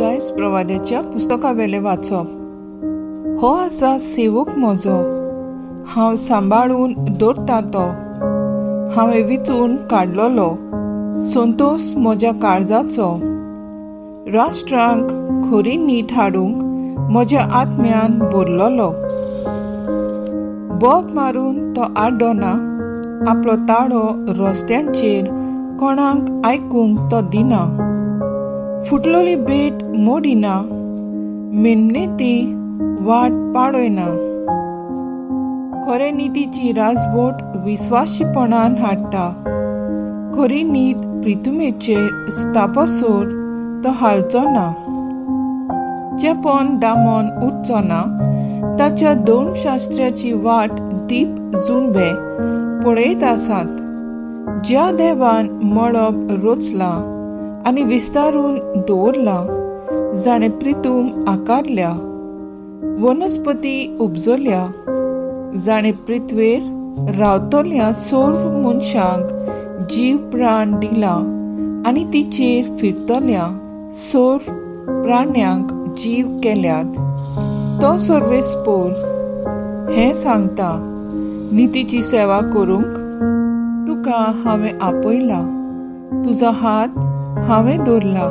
इजायस प्रवाद्याच्या पुस्तकावेले वाचप. हो आसा सेवक म्हजो, हांव सांबाळून दवरता तो, हांवें विचून काडलोलो संतोस म्हज्या काळजाचो. राष्ट्रांक खरी नीट हाडूंक म्हज्या आत्म्यान भरलोलो. बोब मारून तो आड्डना, आपलो ताळो रस्त्यांचेर कोणाक आयकूंक तो दिना. फुटलोली भेट मोडिना, मेमनेती वाट पाडयना. खरे नितीची राजवट विस्वाशीपणान हाडटा, खरी नीत प्रितुमेचेर स्थापसोर तो हालचो ना. चेपण दामन उरचो ना, ताच्या दोन शास्त्र्याची वाट दीप जुणवे पळयत आसात. ज्या देवान मळब रोचलां आनी विस्तारून दवरलां, जाणें प्रितूम आकारल्या, वनस्पती उपजल्या, जाणें पृथ्वेर रावतल्या सर्व मनशांक जीव प्राण दिला आनी तिचेर फिरतल्या सर्व प्राण्यांक जीव केल्यात, तो सर्वेस्पोर हें सांगता, नितीची सेवा करूंक तुका हांवें आपयला, तुजो हात हांवें दवरला,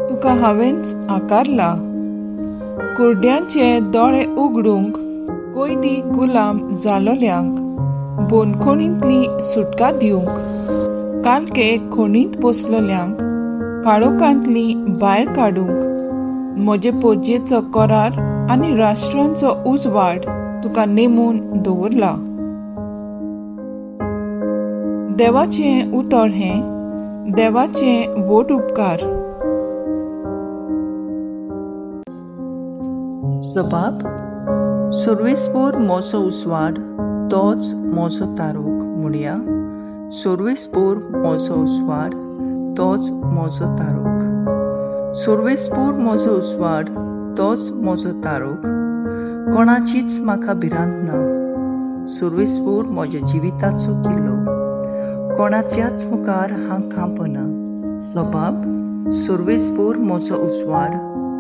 तुका हांवेंच आकारला. कुर्ड्यांचे दोळे उगडूंक, कोयदी गुलाम जालोल्यांक बोनखणींतली सुटका दिवंक, कालके खणींत बसलोल्यांक काळोखांतली भायर काडूंक, म्हजे पोरजेचो करार आनी राष्ट्रांचो उजवाड तुका नेमून दवरला. देवाचें उतर हें देवाचें व्हड उपकार. सबाब सर्वेस्पोर मोसो उस्वाड तोच मोसो तारोक म्हणया. सर्वेस्पोर मोसो उस्वाड तोच मोसो तारोक. सर्वेस्पोर मोसो उस्वाड तोच मोसो तारोक. कोणाचीच म्हाका भिरांत ना. सर्वेस्पोर म्हज्या जिविताचो किल्लो, कोणाच्याच मुखार हांव कांपना. सबाब सर्वेस्पोर म्हजो उजवाड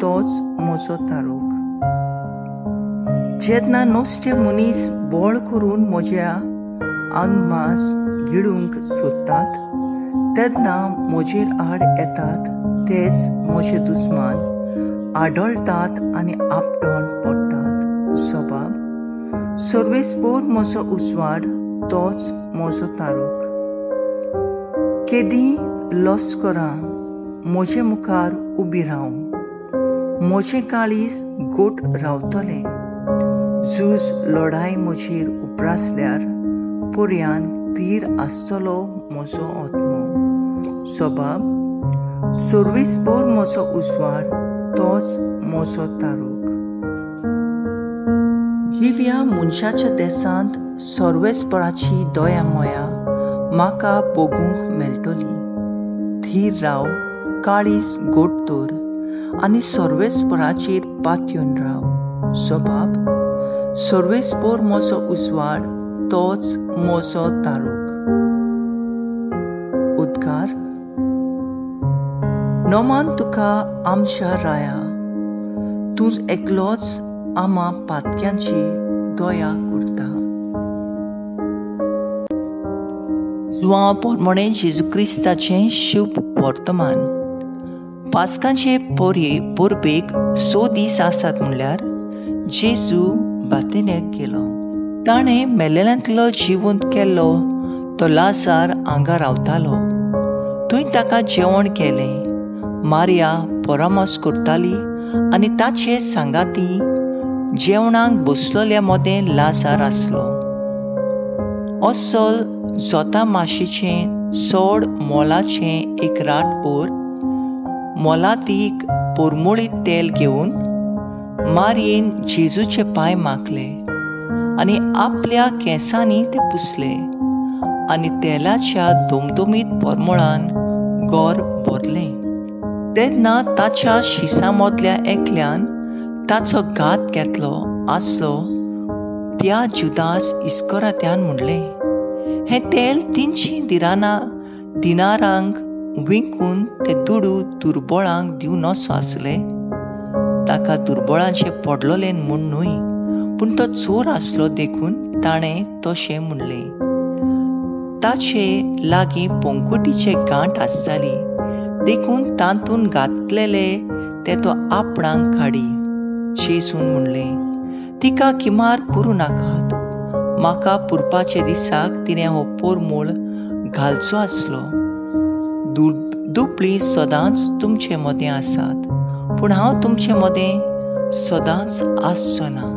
तोच म्हजो तारोक. जेन्ना नश्टे मनीस बळ करून म्हज्या आंगमास गिळूंक सोदतात, तेन्ना म्हजेर आड येतात तेच म्हजे दुस्मान आडळटात आनी आपटोन पडटात. सबाब सर्वेस्पोर म्हजो उजवाड तोच म्हजो तारोक. केदी लस्करां म्हजे मुखार उबी रावूं, म्हजें काळीज गोट रावतलें. झूज लढाय म्हजेर उप्रासल्यार पर्यान थीर आसतलो म्हजो आत्मो. सबाब सर्वेस्पोर म्हजो उजवाड तोच म्हजो तारोक. जिव्या मनशाच्या देसांत सर्वेस्पराची दया मया म्हाका भोगूंक मेळटली. थीर राव, काळीज गोट दवर आनी सर्वेस्पराचेर पातयेवन राव. सबाब सर्वेस्पोर म्हजो उजवाड तोच म्हजो तारोक. उद्गार. नमान तुका आमच्या राया, तूं एकलोच आमा पातक्यांची दया करता. जुआंव पोरमोणे जेजू क्रिस्ताचें शुभ वर्तमान. पास्कांचे परबेक 6 दीस आसात म्हणल्यार जेजू बातेनेक गेलो. ताणें मेलेल्यांतलो जिवंत केल्लो तो लाजार हांगा रावतालो. थंय ताका जेवण केलें. मारिया परामर्श करताली आनी ताचे सांगाती जेवणाक बसलोल्या मदें लाजार आसलो. अस्सल जोता माशीचें चड मोलाचें एक रातभर मोलातीक पोरमोळीत तेल घेवन मारयेन जेजूचे पांय माखले आनी आपल्या केंसांनी ते पुसले आनी तेलाच्या दोमदोमीत पोरमोळान गोर भरलें. तेन्ना ताच्या शिसां मदल्या एकल्यान ताचो घात घेतलो आसलो त्या जुदास इस्कोरात्यान म्हणलें, हें तेल 300 दिनारांक विंकून ते दुडू दुर्बळांक दिवं नसो आसले? ताका दुर्बळांचें पडलोलें म्हूण न्हय, पूण तो चोर आसलो देखून ताणें तशें म्हणलें. ताचे लागीं पोंकुटीचे गांठ आसताली, देखून तातूंत घातलेले ते तो आपणाक काडी. जेजून म्हणलें, तिका किमार करूं नाकात, म्हाका पुरपाचे दिसाक तिणें हो पोरमोळ घालचो आसलो. दुबळी सदांच तुमचे मदें आसात, पूण हांव तुमचे मदें सदांच आसचो ना.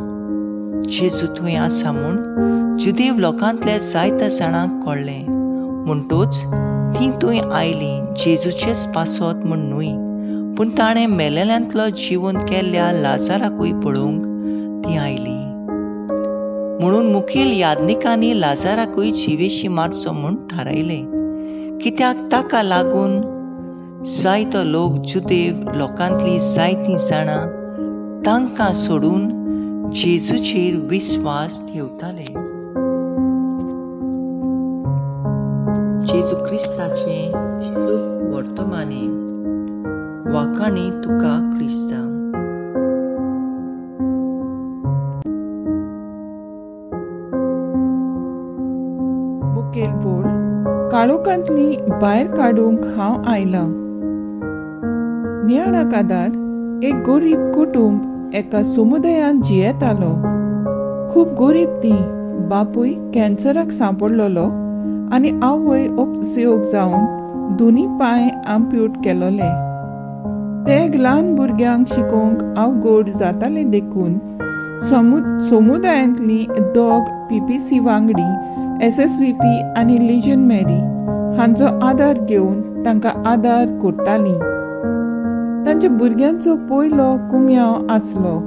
जेजू थंय आसा म्हूण जुदेव लोकांतल्या जायत्या जाणांक कळ्ळें, म्हणटूच तीं थंय आयलीं जेजूचेच पासत म्हूण न्हय, पूण ताणें मेलेल्यांतलो जिवन केल्ल्या लाजाराकूय पळोवंक तीं आयलीं. म्हणून मुखेल याज्ञिकांनी लाजाराकूय जिवेशी मारचो म्हूण थारायलें, कित्याक ताका लागून जायतो लोक जुदेव लोकांतलीं जायतीं जाणां तांकां सोडून जेजूचेर विस्वास ठेवताले. जेजू क्रिस्ताचें शुभ वर्तमाने. वाखाणी तुका क्रिस्ता. मुखेल बोल काळोखांतली भायर काडूंक हांव आयलां. नियाळा कादार एक गरीब कुटुंब एका समुदायांत जियेतालो. खूब गरीब ती. बापूय कॅन्सराक सांपडलेलो आनी आवय उपसयोग जावन दोनी पांय आम्प्यूट केलोले. ते ल्हान भुरग्यांक शिकोवंक अवघड जाताले देखून समुदायांतली दोग PPC वांगडी SSVP आनी लिजन मेरी हांचो आदार घेवन तांकां आदार करताली. तांच्या भुरग्यांचो पयलो कुमयांव आसलो,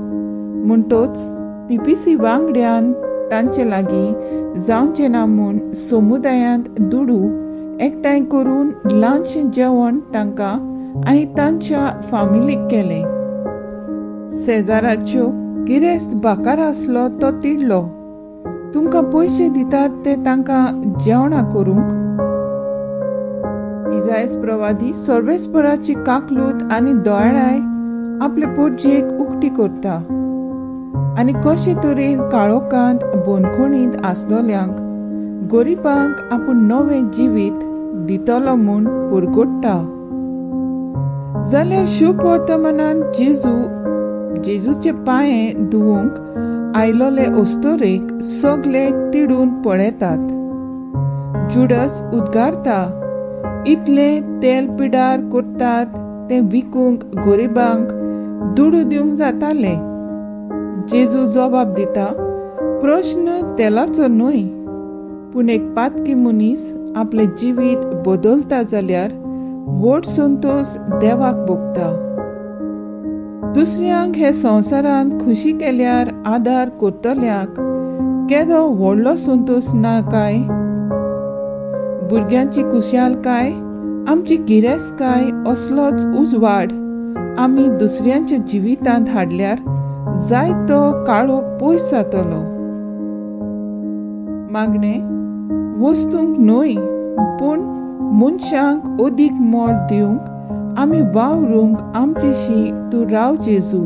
म्हणटोच PPC वांगड्यान तांचे लागीं जावचें ना म्हूण समुदायांत दुडू एकठांय करून ल्हानशें जेवण तांकां आनी तांच्या फामिलीक केलें. शेजाराच्यो गिरेस्त बाकार आसलो तो तिडलो, तुमकां पयशे दितात ते तांकां जेवणां करूंक. इजायस प्रवादी सर्वेस्पराची काकलूत आनी दोळाय आपले पोटजेक उक्ती करता आनी कशे तरेन काळोखांत बंदखणींत आसलोल्यांक गरिबांक आपूण नवें जिवीत दितलो म्हूण पुरगोडटा. जाल्यार शुभ वर्तमानान जेजूचे पांये धुवूंक आयलोले अस्तोरेक सगले तिडून पळयतात. जुडस उद्गारता, इतले तेल पिडार करतात तें विकूंक गरिबांक दुडू दिवंक जाताले. जेजू जबाब दिता, प्रश्न तेलाचो न्हय, पूण एक पातकी मनीस आपलें जिवीत बदलता जाल्यार व्हड संतोश देवाक भोगता. दुसऱ्यांक हे संवसारांत खुशी केल्यार आदार करतल्यांक केदो व्हडलो संतोश ना काय? भुरग्यांची खुशालकाय, आमची गिरेस्तकाय असलोच उजवाड आमी दुसऱ्यांच्या जिवितांत हाडल्यार जायतो काळोख पयस जातलो. मागणें वस्तूंक न्हय, पूण मनशांक अदीक मोल दिवंक आमी वावरूंक आमचेशी तूं राव जेजू.